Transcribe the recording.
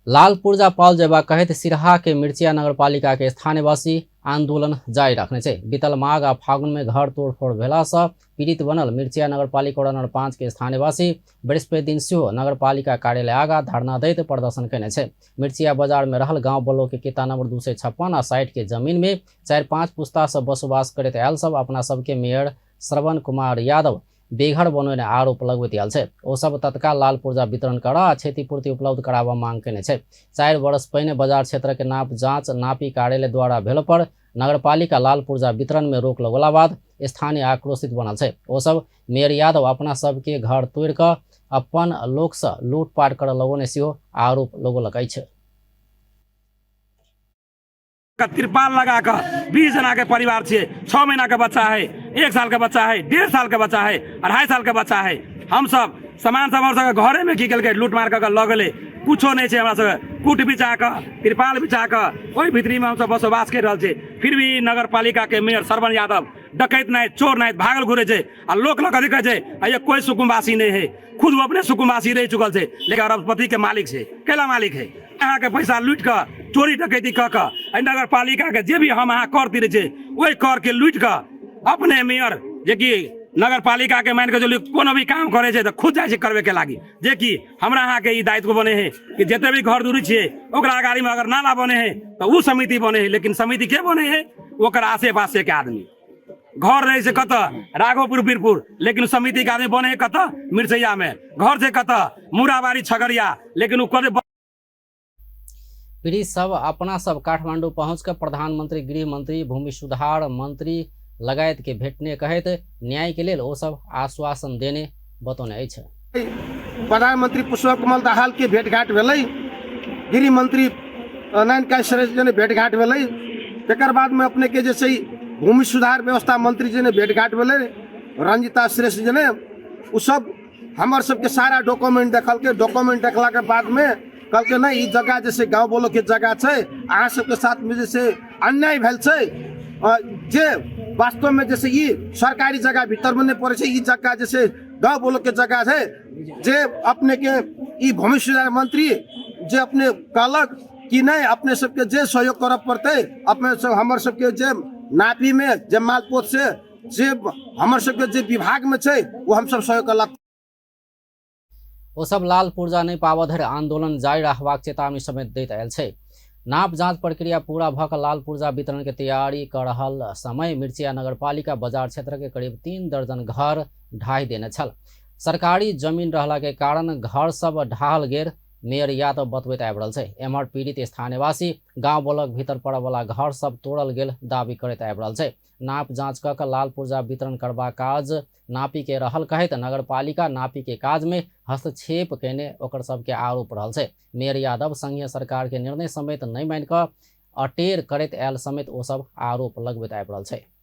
लाल पूर्जा पाओल जयबाक कहैत सिरहा के मिर्चिया नगरपालिका के स्थानीयवासी आंदोलन जारी रखने छै। बीतल माघ आ फागुन में घर तोड़फोड़ भेला से पीड़ित बनल मिर्चिया नगरपालिका वडा नंबर 5 के स्थानीयवासी बृहस्पति दिन सेहो नगरपालिका कार्यालय आगा धरना दैत प्रदर्शन केने छै। मिर्चिया बाजार में रहल गांव ब्लॉक के किता नंबर 256 आ 60 के जमीन में 4-5 पुस्ता से बसोबास करैत आयल सब अपना सबके मेयर श्रवण कुमार यादव बेघर बनौने आरोप लगबैत आयल छै। ओ सब तत्काल लाल पुर्जा वितरण कर आ क्षतिपूर्ति उपलब्ध कराबऽ मांग केने छै। 4 वर्ष पहिने बाजार क्षेत्र के नाप जांच नापी कार्यालय द्वारा भेल पर नगरपालिका लाल पुर्जा वितरण में रोक लगौला बाद स्थानीय आक्रोशित बनल छै। ओ सब मेयर यादव अपना सबके घर तोड़ि कऽ अपन लोक से लूटपाट करऽ लगौने सेहो आरोप लगौलक अछि। तिरपाल लगा कऽ 20 जना के परिवार छियै, 6 महीना के बच्चा है, 1 साल के बच्चा है, 1.5 साल के बच्चा है, 2.5 साल के बच्चा है। हम सब सामान सब हमर सबके घरे में की केलकै, लूट मार कऽ लऽ गेलै। कुछो नहि छै हमरा सबके, कूट बिछा कऽ तिरपाल बिछा कऽ ओहि भीतरी में हमसब बसोबास करि रहल छी। फिर भी नगर पालिका के मेयर श्रवण यादव डकैत नहि चोर नहि भागल घुरै छै आ लोक लग कथी कहै छै, ये कोई सुकुम्बासी नहि है। खुद वो अपने सुकुम्बासी रहि चुकल छै, लेकिन अरबपति के मालिक छै, कैला मालिक है। अहाँके पैसा लूटि कऽ चोरी डकैती कऽ कऽ एहि नगर पालिका के जे भी हम अहाँ कर तिरै छै ओहि कर के लूटि कऽ अपने मेयर जेकि नगर पालिका के मानि कऽ चलू कोनो भी काम करै छै तऽ खुद जाइ छै करबे के लागी। जेकि हमरा अहाँके ई दायित्व बने है कि जते भी घर दूरी छियै ओकरा अगाड़ी में अगर नाला बने है तऽ ओ समिति बने है, लेकिन समिति के बने है ओकर आसे पासे के आदमी। घर रहे से कतऽ राघोपुर बीरपुर, लेकिन समिति के आदमी बने है कतऽ मिर्चैया में। घर से कतऽ मुराबारी छगड़िया, लेकिन ओ कते पीड़ित सब अपना सब काठमांडू पहुँच कर प्रधानमंत्री, गृह मंत्री, भूमि सुधार मंत्री लगायत के भेटने कहैत न्याय के लेल ओ सब आश्वासन देने बतौने अछि। प्रधानमंत्री पुष्प कमल दाहाल के भेंटघाट भेलै, गृह मंत्री नारायण काजी श्रेष्ठ जी ने भेंटघाट भेलै, तकर बाद में अपने के जे छै भूमि सुधार व्यवस्था मंत्री जी ने भेंटघाट भेलै, रंजिता श्रेष्ठ जी ने। ओ सब हमर सबके सारा डॉक्यूमेंट देखलकै। डॉक्यूमेंट देखला के बाद में कहलकै नहीं ई जगह जे छै गाँव बोलो के जगह छै, अहाँ सबके साथ में जे छै अन्याय भेल छै, जे वास्तव में जे छै ई सरकारी जगह भीतर में नहीं पड़े छै, ई जगह जे छै गाँव बोलो के जगह छै। जे अपने के ई भूमि सुधार मंत्री जे अपने कहलक कि नहीं अपने सबके जे सहयोग करऽ पड़तै, अपने सब हमर सबके जे नापी में जे मालपोत से जे हमर सबके जे विभाग में छै ओ हमसब सहयोग करलक। ओ सब लाल पुर्जा नहि पाबऽ धरि आंदोलन जारी रखबाक चेतावनी समेत दैत आयल छै। नाप जांच प्रक्रिया पूरा भऽ कऽ लाल पुर्जा वितरण के तैयारी कऽ रहल समय मिर्चिया नगरपालिका बाजार क्षेत्र के करीब 3 दर्जन घर ढाहि देने छल। सरकारी जमीन रहला के कारण घर सब ढाहल गेल मेयर यादव बतबैत आबि रहल छै। एम्हर पीड़ित स्थानीयवासी गांव ब्लॉक भीतर पड़य वाला घर सब तोड़ल गेल दावी करैत आबि रहल छै। नाप जांच कऽ कऽ लाल पुर्जा वितरण करबाक काज नापी के रहल कहैत नगरपालिका नापी के काज में हस्तक्षेप केने ओकर सबके आरोप रहल छै। मेयर यादव संघीय सरकार के निर्णय समेत नहि मानि कऽ अटेर करैत आयल समेत ओ सब आरोप लगबैत आबि रहल छै।